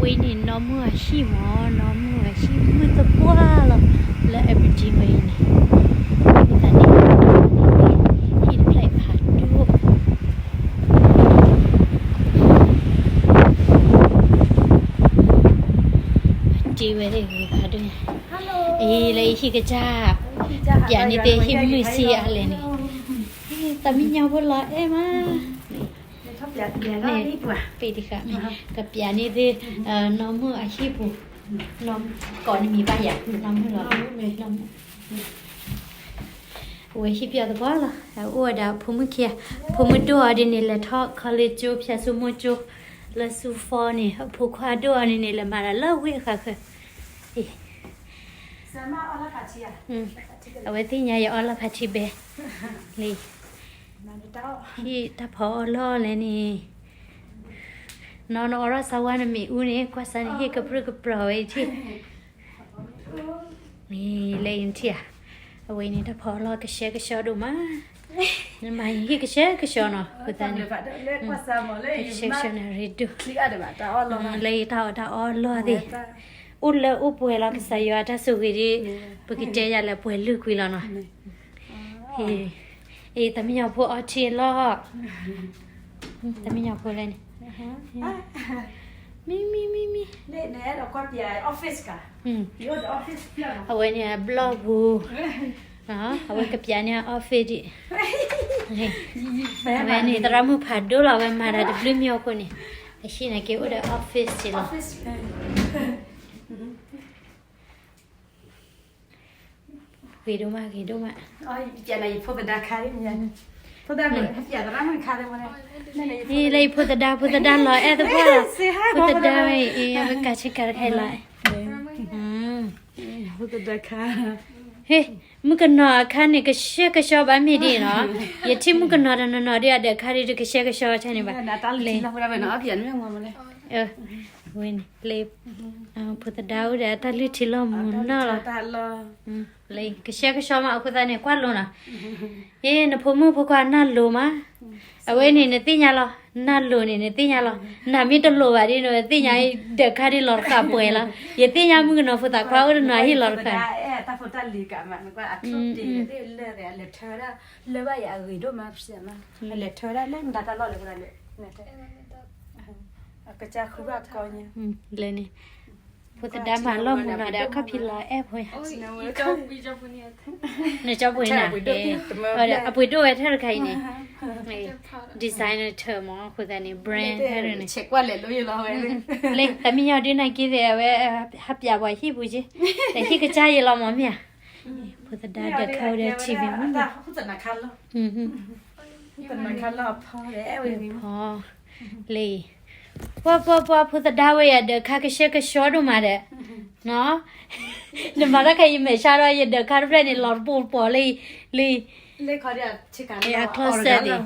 ဝဲအံၤန့ၣ် နီၢ်မုၢ်အဟံၣ်မး, နီၢ်မုၢ်အဟံၣ်မုၢ်သပှၢ်လီၤ, လၢ Aberdeen ဝဲအံၤန့ၣ်, အဃိသတးန့ၣ် ဟံၣ်တဖျၢၣ်ဖးဒိၣ်, တ့ဝဲဂ့ၤဖးဒိၣ်ညါ, အံၤလၢအဟံၣ်ကစၢ်, ပျးန့ၢ်သ့ၣ်ဟံၣ်မုၢ်ဆံးအါလဲၣ်န့ၣ်, သးမံညီဖိလီၤအဲၣ်မး န့ၣ်, ပ့ၢ်တဃာ်မ့ၢ် ကပျးန့ၢ်သ့ၣ် နီၢ်မုၢ်အဟံၣ်ပူၤ, ကိးနမံၤဘၣ်ယၤ နီၢ်မုၢ်လီၤ, နီၢ်မုၢ်, အဝဲဟံၣ်ပျီသပှၢ်လီၤ, အိၣ်ဝဲဒၣ်ဖိမုၣ်ခံဂၤ, ဖိမုၣ်ဒိၣ်အီၤဒ်န့ၣ် လဲၤထီၣ် college ကၠိ ဖၠးစိမိၢ်ကၠိ လၢစူဖီန့ၣ်, အဖိခွါဒိၣ်အီၤန့ၣ်န့ၣ် လဲၤမၤတၢ်လၢဝ့ၢ်ဃးဃၢၤ, အံၤ အဝဲသ့ၣ်ညါယအီလီၤဖးထံဘဲ, လံ, ဟံၣ်တၢ်ဖီအီၣ်လီၢ်လဲၣ်န့ၣ်, နီၢ်နအီထီၣ်စါဝါနမ့ၢ်အူန့ၣ် ကွၢ်စါနဟံၣ်ကပြုၢ်ကပြီၤဝဲထံၣ်, န့ၣ်လၢယထံၣ်ဧါ, အဝဲန့ၣ်တၢ်ဖီအီၣ်လီၢ်ကဆှဲကဆှီဒိၣ်မး, နမၤဟံၣ်ကဆှဲကဆှီနီၤ အဃိသတးန့ၣ်, ကဆှဲကဆှီန့ၣ်ရ့ဒိၣ်, လၢယတၢ်အီၣ်တၢ်အီလီၢ်သ့ၣ်, အိၣ်လၢအိၣ်ပှဲၤလီၤ ကစၢ်ယွၤအတၢ်ဆိၣ်ဂ့ၤဒ်, ပကတဲယၤလၢပှဲၤလုၢ်ကွံာ်လီၤနီၤ, အံၤ သးမံညီဖိအီထံအလီၢ်, သးမံညီဖိလဲၣ်န့ၣ်, မံမံမံမံ, အဝဲန့ၣ်အဘျီၣ်ပူၤ, အဝဲကပျးန့ၢ်အ office ဒံး, အဝဲန့ၣ် သရၣ်မုၣ်ဖးဒိၣ်လီၤ အဝဲမၤတၢ်တဘျုးမံၤအဃိန့ၣ်, အဟံၣ်န့ၣ်က့ၤအိၣ်ဒီး office စ့ၢ်လီၤ. ဂ့ၤဒိၣ်မး ဂ့ၤဒိၣ်မး, ယဖိသဒါခါ, ဖိသဒါ, လၢယဖိသဒါ ဖိသဒါလီၤအဲၣ်သပှၢ်လီၤ, ဖိသဒါဝဲအံၤ အဝဲကးဆ့ကၤတခါအံၤလီၤ, ဖိသဒါခါ, ဟ့ၣ်, မုၣ်ကနီၤအခါန့ၣ် ကဆှဲကဆှီဘၣ်မ့ၢ်ဒ်နီၤ, ယထံၣ်မုၣ်ကနီၤတနီၤနီၤဒ်အဒၢးခါဒ်တကဆှဲကဆှီထဲန့ၣ်ဘၣ်, လၢ ဝဲန့ၣ် လၢ ဖိသဒါအိၣ်ဒီးတၢ်လုၢ်ထံလီၢ်မူနီၢ်လီၤ, လၢကဆှဲကဆှီမး အဃိသတးန့ၣ် ကွၢ်လိၤနီၤ, အ့ နဖိမုၣ်ဖိခွါနၢ်လိၤမး, အဝဲန့ၣ်နသ့ၣ်ညါလီၤ, နၢ်လိၤန့ၣ် နသ့ၣ်ညါလီၤ, နမ့ၢ်တလိၤဘၣ်ဒ်န့ၣ် သ့ၣ်ညါ ဒၢးခါဒ်လီၤတဃာ်ပှဲၤလီၤ, ယသ့ၣ်ညါမုၣ်ကနီၤဖိသၣ်ခွါအိၣ်တနီၤဟ့ၣ်လီၤတဃာ်, တၢ်ဖိတၢ်လံၤကးမး နကွၢ်အထူၣ်တ့ၢ်သ့ၣ်လၢာ် အလဲၤထၢဝဲဒၣ် လၢဘၣ်ယၤအဂ့ၤဒိၣ်မး ပစံးမး, အလဲၤထၢဝဲဒၣ်လၢနတၢ်လီၢ်လၢပှၤလၢ အကစၢ်ဃုဘၣ်ကီညါ, လၢန့ၣ် ဖိသဒါမၤလီၢ်မူနီၤဒီး အခီၣ်ဖံးလီၤအဲၣ်ဖိ, နကၠီပှ့ၤနၤ, အပှ့ၤဒိၣ်ဝဲထဲတခါအံၤန့ၣ်, designer ထၢမး အဃိသတးန့ၣ် brand ထဲန့ၣ်, လၢသးမံညီဒုးနၤက့သ့ၣ် အဝဲဟးပျးပှၤဟံၣ်ပူၤက့, ဒီးဟံၣ်ကစၢ်ယံၤလီၤမးမ့ၢ်ဧါ, ဖိသဒါဒီးခါဝဲဒီးထံၣ်ဝဲမး ဖီ, လံ, ပှၤပှၤပှၤဖိသဒါဝဲယၤဒၢးခါကဆှဲကဆှီဒိၣ်မးဒီး, နီၤ, နမၤတၢ်ခါအံၤမဲာ်ဆှးဒီး ယဒၢးခါတဖျၢၣ်န့ၣ် လီၤတပိာ်ပိာ်လံ, လံ, အ closet လံ,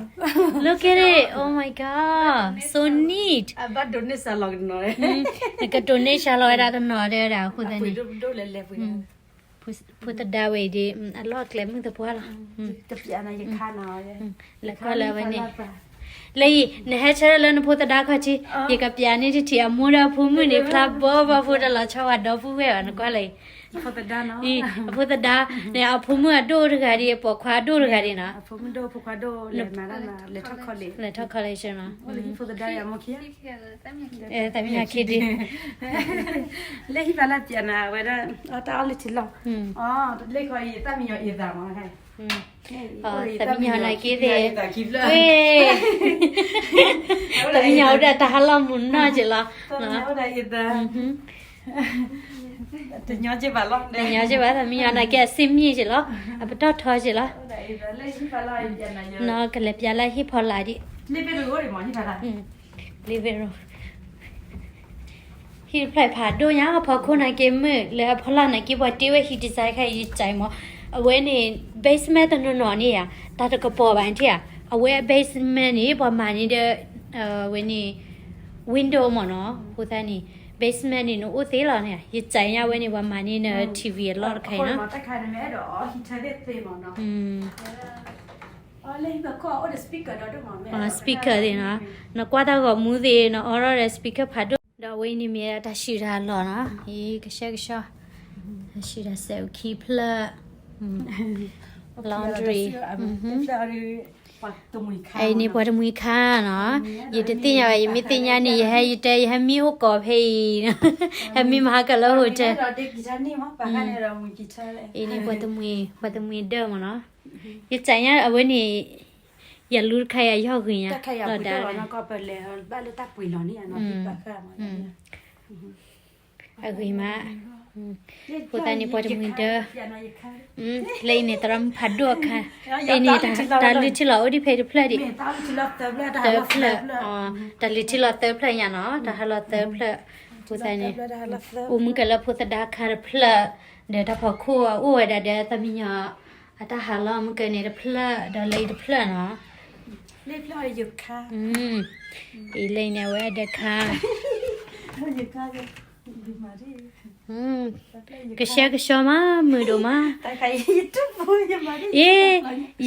look at it, oh my god, so neat, နကဒိးန့ၢ်စှၤလီၤဝဲဒၣ်တနီၤတဲဝဲဒၣ်အဃိသတးန့ၣ် ဖိသဒါဝဲအံၤဒ် အလီၢ်အကျဲမုၢ်သပှၢ်လီၤ, လဲၤကွၢ်လၢဝဲန့ၣ်, လၢအံၤ နဟဲဆၢထၢၣ်လၢနဖိသဒါခီၣ်ထံး, ယကပျးန့ၢ်တထံၣ်အမိၢ်ဒီးအဖိမုၣ်န့ၣ် ဖျါဘီဘီဖိတလီၤဆီဝဲဒီပုၢ်ဝဲၢ်ဘၣ် နကွၢ်လၢအံၤ, အဖိသဒါန့ၣ် အဖိမုၣ်အဒိၣ်တဂၤဒ် အပိာ်ခွါအဒိၣ်တဂၤဒ်နီၤ, လဲၤထီၣ် college နီၤ, သးမံညီခံဒံး လၢဟံၣ်ဖးလၢ်ပျးနၤဝဲဒၣ် တၢ်အီၣ်လုၢ်ထံလီၢ်, လၢခီအံၤသးမံညီအ့ၣ်သးမး, သးမံညီနၤက့သ့ၣ်, သးမံညီအိၣ်ဒီးတၢ်ဟးလီၢ်မူနီၢ်က့လီၤ, တညီက့ဘၣ်လီၤ, တညီက့ဘၣ် သးမံညီနၤက့အစ့ၢ်မံက့လီၤ, အပတီၢ်ထီက့လီၤ, နီၤကလဲၤပျးလၢဟံၣ်ဖီလာ်ဒံး living room ဟံၣ်တဖျၢၣ်ဖးဒိၣ်ညါ အဖီခိၣ်နာ်က့မုၢ် လၢအဖီလာ်နာ်က့ ပှၤတ့ဝဲဟံၣ် design ခဲအံၤ ယစံးမး, အဝဲန့ၣ် basement တနီၤနီၤန့ၣ်ဧါ, တၢ်တကပီၤဘၣ်ထံၣ်ဧါ, အဝဲအ basement န့ၣ် ပှၤမၤန့ၢ်ဒီး ဝဲန့ၣ် window မ့ၢ်နီၤ, အဃိသတးန့ၣ် basement န့ၣ် နအိၣ်သ့လီၤန့ၣ်, ယစံးညါဝဲန့ၣ် ပှၤမၤန့ၢ်န ထံၣ်ဝံၤ အလီၢ်တခါအံၤနီၤ speaker သ့ၣ်နီၤ, နကွၢ်တၢ်ဂီၤမူသ့ၣ် နအိးထီၣ်ဒီး speaker ဖးဒိၣ်ဒီး အဝဲအံၤန့ၣ်မ့ၢ်တၢ်ဆံၣ်တၢ်လီၢ်နီၤ, အံၤကဆှဲကဆှီ, တၢ်ဆံၣ်တၢ်ဆဲးအခံဖျၢၣ်, laundry, အံၤန့ၣ်ပှၤတမှံၤခါနီၤ, ယတသ့ၣ်ညါဘၣ်, ယမ့ၢ်သ့ၣ်ညါန့ၣ် ယဟဲ ယတဲ ယဟဲမံအိၣ်ကိးဖဲအံၤ, ဟဲမံမၤဟါကၢ်လၢ hotel, အံၤန့ၣ်ပှၤတမှံၤ, ပှၤတမှံၤဒၢမ့ၢ်နီၤ, ယစံးညါအဝဲန့ၣ် ယလူတခါယၤယီၢ်ဂ့ၤညါ, လီၤဒါ, အဂ့ၤမး, အဃိသတးန့ၣ် ပှၤတမှံၤဒၢ, လၢအံၤန့ၣ် သရၣ်မုၣ်ဖးဒိၣ်အခါ, အံၤန့ၣ် တၢ်လုၢ်ထံလီၤအိၣ်ဒံးဖဲတဖျၢၣ်ဒံး, သၢဖျၢၣ်, တၢ်လုၢ်ထံလီၤသၢဖျၢၣ်ညါနီၤ, တၢ်ဟးလီၤသၢဖျၢၣ်, အဃိသတးန့ၣ် အိၣ်မုၢ်ကလၢဖိသဒါခါတဖျၢၣ်, ဒီးတၢ်ဖီခိၣ်အိၣ်ဝဲဒၣ်ဒီးသးမံညီၤ, အတၢ်ဟးလီၤမုၢ်ကန့ၣ်တဖျၢၣ်, ဒီးလၢအံၤတဖျၢၣ်နီၤ, အံၤလၢအံၤန့ၣ် အဝဲဒၢခါ, ကဆှဲကဆှီမး မုာ်ဒိၣ်မး, အ့,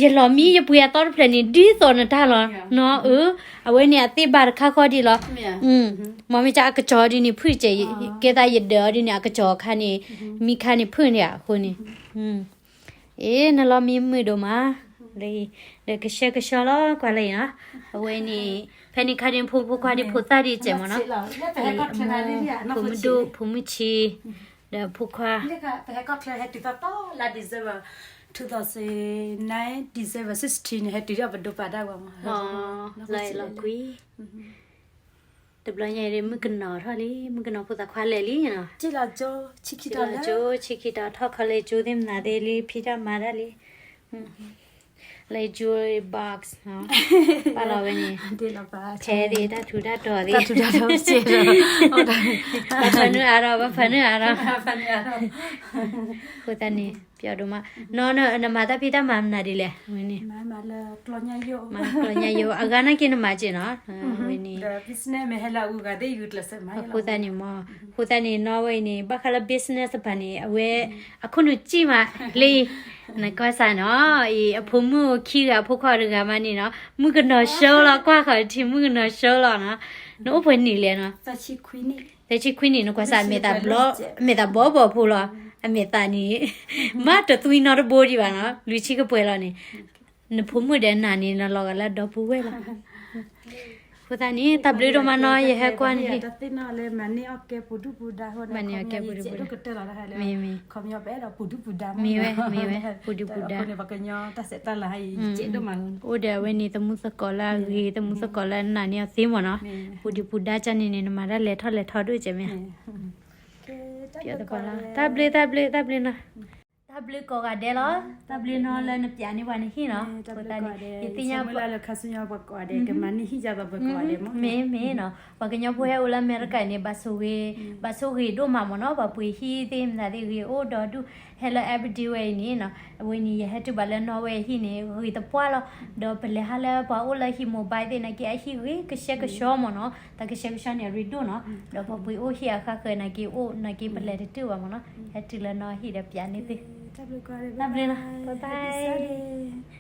ယလီၤမံယပှ့ၤအသီတဖျၢၣ်န့ၣ် ဒ်သိးနတၢ်လီၤ, နီၤ, အဝဲန့ၣ်အသ့ဘၣ်တခါဃီဒံးလီၤ, မ့မ့ၢ်ကၢအကစီၤဒ်န့ၣ် ဖုၣ်တကဲး, ကဲသးယဒၢအီၤဒ်န့ၣ် အကစီၤအခါန့ၣ်, မံခါန့ၣ်ဖုၣ်န့ၣ်အဃိန့ၣ်, အ့, နလီၤမံမုာ်ဒိၣ်မး, လၢအံၤ, ဒီးကဆှဲကဆှီလီၤကွၢ်လၢအံၤနီၤ, အဝဲန့ၣ် ဖဲန့ၣ်ခါန့ၣ် ဖိဖိခွါဒ်ဖိသၣ်ဒ်စဲးမ့ၢ်နီၤ, ဖိမုၣ်ဒိၣ် ဖိမုၣ်ဆံး, ဒီးဖိခွါ, December, two thousand nine, December sixteen န့ၣ် ဟဲတုၤဒီးပဒိးပာ်ဒၣ်ဝဲမး, လီၤကွံာ်, တဘျီညါအံၤ မုၣ်ကနီၤထီၣ်လံ, မုၣ်ကနီၤဖိသၣ်ခွါလဲၤလံနီၤ, ကၠိ, ဆံခံတီၤ ထီၣ်ခီလၢကၠိသ့ၣ်မနုၤသ့ၣ်လံ ဖံးတၢ်မၤတၢ်လံ, လၢ jewelry box နီၤ, ပာ်လီၤဝဲန့ၣ်, ထဲသ့ၣ် တၢ်ထူးတၢ်တီၤသ့ၣ်, ဘၣ်ဖၢနုာ်အါထီၣ်, ဘၣ်ဖၢနုာ်အါထီၣ်, အဃိသတးန့ၣ် ပျီဒိၣ်မး, နီၤ, နမၤတၢ်ဖံးတၢ်မၤမနုၤဒ်လဲၣ်, ဝဲန့ၣ်, မၤကျီညါယိ, အဂၤနာ်က့နမၤက့နီၤ, ဝဲန့ၣ်, အဃိသတးန့ၣ်မ့ၢ်, အဃိသတးန့ၣ် နီၤဝဲအံၤန့ၣ် ဘၣ်ဃးလၢ business တဖၣ်န့ၣ် အဝဲ အခိၣ်နူာ်စံၣ်မး, လၢ နကွၢ်စၢ်နီၤ, အံၤ အဖိမုၣ်အိၣ်ခံဂၤ အဖိခွါတဂၤမးန့ၣ်နီၤ, မုၣ်ကနီၤဆှီလီၤ, ကွၢ်ဃီၤထံ မုၣ်ကနီၤဆှီလီၤနီၤ, နအိၣ်ပှဲၤနံၣ်လဲၣ်နီၤ, သၢဆံခွံနံၣ်, နကွၢ်စၢ် အမဲာ်သးဘီဘီဖိလီၤ, အမဲာ်သးန့ၣ် မ့ၢ်တသွံနီတဘိဒံးဘၣ်နီၤ, လွံၢ်ဆံကပှဲၤလီၤန့ၣ်, နဖိမုၣ်ဒီးနၤန့ၣ် နလီၤဂာ်လၢအဒီပုၢ်ဝဲၢ်လီၤ. အဃိသတးန့ၣ် တၢ်ဘျုးဒိၣ်မးနီၤ, ယဟဲကွၢ်န့ၣ်, မၤန့ၢ်အီၣ်ကဲပူၤဒုၣ်ပူၤဒါ, မၤန့ၢ်အီၣ်ကဲပူၤဒုၣ်ပူၤဒါ, မ့ၢ်, မ့ၢ်ဝဲ, မ့ၢ်ဝဲ, ပူၤဒုၣ်ပူၤဒါ, အိၣ်ဒီးအဝဲန့ၣ် သမုၣ်သကိးလၢအဂ့ၤ, သမုၣ်သကိးလၢအနာ်န့ၢ်အီၤသ့မ့ၢ်နီၤ, ပူၤဒုၣ်ပူၤဒါကန့ၣ်န့ၣ် နမၤတၢ်လဲၤထီၣ်လဲၤထီဒိၣ်ကဲမ့ၢ်ဧါ, တၢ်ဘျုး, တၢ်ဘျုး, တၢ်ဘျုးနီၤ. တၢ်ဘျုးကိးဂၤဒဲးလီၤ, တၢ်ဘျုးနီၤလၢနပျးန့ၢ်ပှၤနဟံၣ်နီၤ, အဃိသတးန့ၣ် ယသ့ၣ်ညါ, မ့ၢ်, မ့ၢ်နီၤ, ပှၤကညီဖိဟဲအိၣ်လၢအမဲရကၤန့ၣ် ဘၣ်ဆိၣ်ဂ့ၤ, ဘၣ်ဆိၣ်ဂ့ၤဒိၣ်မးမ့ၢ်နီၤ, ပှၤပှ့ၤဟံၣ်သ့ၣ်မနုၤသ့ၣ်ဂ့ၤအိၣ်ဒီးဒူၣ်, ဟဲလၢ everyday ဝဲအံၤန့ၣ်နီၤ, အဝဲန့ၣ် ယဟဲတုၤဘၣ်လၢနီၢ်ဝဲအဟံၣ်န့ၣ် ဂ့ၤသပှၢ်လီၤ, ဒီးပလဲၤဟးလၢပှၤအိၣ်လၢဟံၣ် mobile သ့ၣ်နာ်က့ အဟံၣ်ဂ့ၤကဆှဲကဆှီမ့ၢ်နီၤ, တၢ်ကဆှဲကဆှီန့ၣ် အရ့ဒိၣ်နီၤ, ဒီးပှၤပှ့ၤအိၣ်ဟံၣ်အဃါဃၢၤနာ်က့အိၣ်နာ်က့ ပလဲၤတတုၤဘၣ်မ့ၢ်နီၤ, ဟဲတုၤလၢနီၢ်ဟံၣ်ဒီးပျးန့ၢ်သ့ၣ်, တၢ်ဘျုးနီၤ, bye bye.